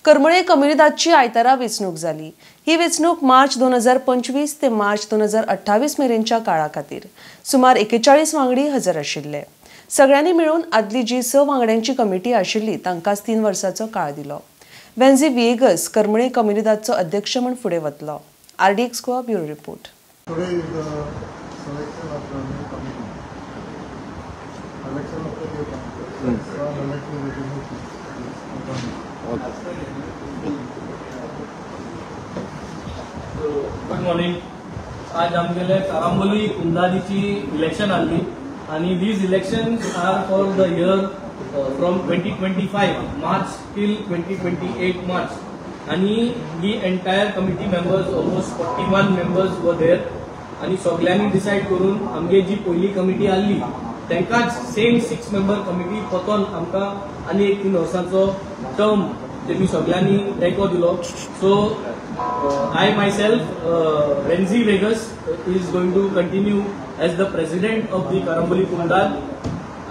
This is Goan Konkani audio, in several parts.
करमळे कम्युनिदादची आयतारा वेंचणूक जाली. ही वेंचणूक मार्च 2025 ते मार्च 2028 मेरेनच्या काळा खातीर. सुमार 41 वांगडी हजर आशिल्ले. सगळ्यांनी मेळून आदली जी 6 वांगड्यांची कमिटी आशिल्ली तांकांच 3 वर्सांचो काळ दिलो. वेन्झी विएगस करमळे कम्युनिदादचो अध्यक्ष म्हूण फुडें वतलो. RDX Goa bureau report. Good morning. आज आमगेले कारांबोली कुंदादीची इलेक्शन आसली आनी these elections are for the year from 2025 March till 2028 March. आनी ही entire committee members almost 41 members were there आनी सगल्यांनी डिसायड करून आमगे जी पयली कमिटी आसली तांकांच सेम 6 मेंबर कमिटी परतून आमकां आनी एक 3 वर्सांचो टर्म तेमी सगल्यांनी तेंको दिलो. So I myself Venzy Vegas is going to continue as the president of the Karamboli Comunidade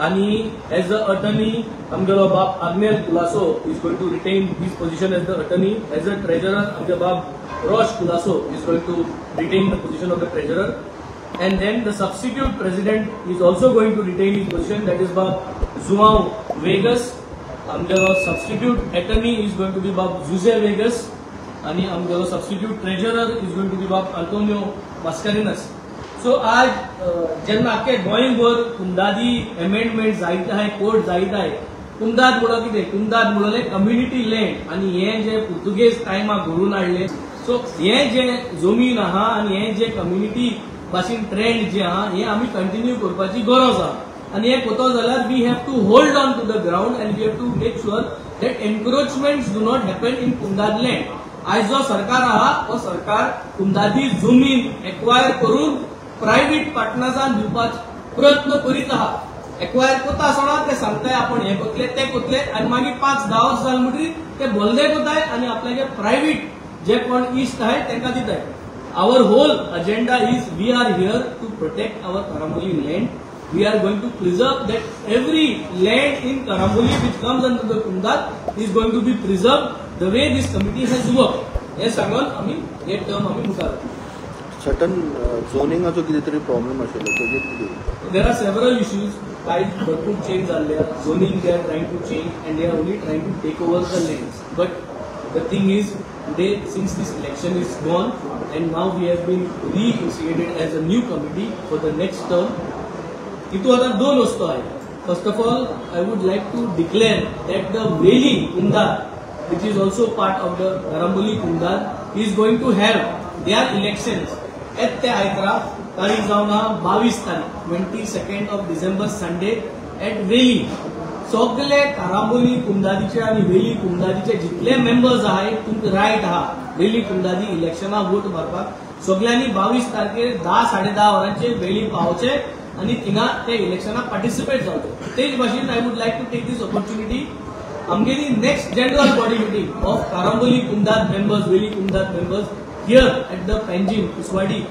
आनी एज अ अटर्नी आमगेलो बाब Agnel Colaco is going to retain his position as the attorney. As a treasurer आमगे बाब Rosh Colaco is going to retain the position of the treasurer. And then the substitute president is also going to retain his position, that is Bab Joao Vegas. आमगेलो substitute attorney is going to be Bab Jose Vegas आनी आमगेलो substitute treasurer is going to be Bab Antonio Mascarenhas. So आज जेन्ना आख्खे गोंयभर कुंदादी अमेंडमेंट जायत आहाय, कोर्ट जायत आहाय, कुंदाद म्हणलो कितें, कुंदाद म्हणलें कम्युनिटी लँड आनी हें जें पुर्तुगेज टायमार घडोवन हाडलें. सो हें जें जमीन आहा आनी हें जें कम्युनिटी भाशेन ट्रेंड जे आहा हें आमी कंटिन्यू करपाची गरज आहा. आनी हें करता जाल्यार we have to hold on to the ground and we have to make sure that encroachments do not happen in Comunidade land. आयज जो सरकार आहा तो सरकार कुंदादी जमीन एक्वायर करून प्रायव्हेट पार्टनर्सान दिवपाचो प्रयत्न करीत आहा. एक्वायर करता आसतना ते सांगताय आपण हें करतले तें करतले आनी मागीर 5-10 वर्सां जालीं म्हणटकीर ते बोल्ले करताय आनी आपल्यागे प्रायव्हेट जे कोण इश्ट आहाय तांकां दिताय. Our whole agenda is we are here to protect our Karamboli land. We are going to preserve that every land in Karamboli which comes under the Comunidade is going to be preserved the way this committee has worked. हे सांगून आमी हे टर्म आमी मुखार. सर्टन झोनिंगाचो कितें तरी प्रॉब्लेम आशिल्लो तेजेर कितें? There are several issues. कांय भरपूर चेंज जाल्ले. Zoning they are trying to change and they are only trying to take over the lands. But the thing is today, since this election is gone and now we have been reinstated as a new committee for the next term, तितू आतां 2 वस्तू आहात. First of all, I would like to declare that the Veli Comunidade, which is also part of the Karamboli Comunidade, is going to have their elections at ते आयतारा तारीख जावन आहा 22 तारीख 22nd of December Sunday at Veli. सगळे कारांबोली कुंदादीचे आनी वेली कुंदादीचे जितले मेंबर्स आहाय तुमकां रायट आहा वेली कुंदादी इलेक्शनाक वोट मारपाक. सगळ्यांनी 22 तारखेर 10-10:30 वरांचेर वेली पावचे आनी थिंगा ते इलेक्शनाक पार्टिसिपेट जावचे. तेच भाशेन I would like to take this opportunity आमगेली next general body meeting of Karamboli Comunidade members, Veli Comunidade members here at the Panjim Kuswadi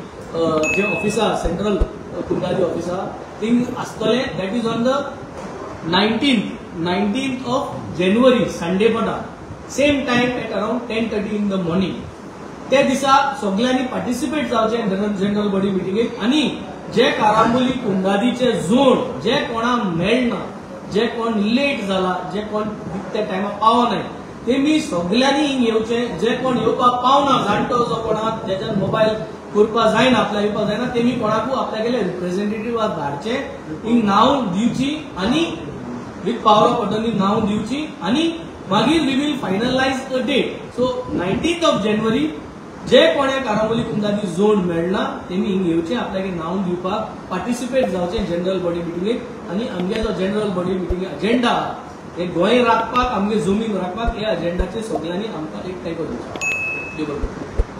J office आहा, सेंट्रल कुंदादी ऑफिस आहा थिंग आसतलें. That is on the 19th of January, Sunday पडटा, same time at around 10:30 in the morning. ते दिसा सगल्यांनी पार्टिसिपेट जावचें जनरल बॉडी मिटिंगेक आनी जे कारांबोली कुंदादीचे झोन जे कोणाक मेळना, जे कोण लेट जाला, जे कोण त्या टायमार पावनाय तेमी सगल्यांनी हिंग येवचें. जे कोण येवपाक पावना, जाणटो जो कोणाक जेच्यान मोबायल करपाक जायना, आपल्याक येवपाक जायना, तेमी कोणाकूय आपल्यागेले रिप्रेझेंटेटिव्हाक धाडचें, हिंग नांव दिवची आनी विथ पावर ऑफ अटर्नी नांव दिवची आनी मागीर we will finalise a date. So 19th of January जे कोणे कारांबोली कुंदादी झोन मेळना तेमी हिंग येवचें, आपल्यागे नांव दिवपाक पार्टिसिपेट जावचें जनरल बॉडी मिटिंगेक. आनी आमगे जो जनरल बॉडी मिटिंगे अजेंडा हे गोंय राखपाक, आमगे जमीन राखपाक, ह्या अजेंडाचे सगल्यांनी आमकां एक तेंको दिवचो.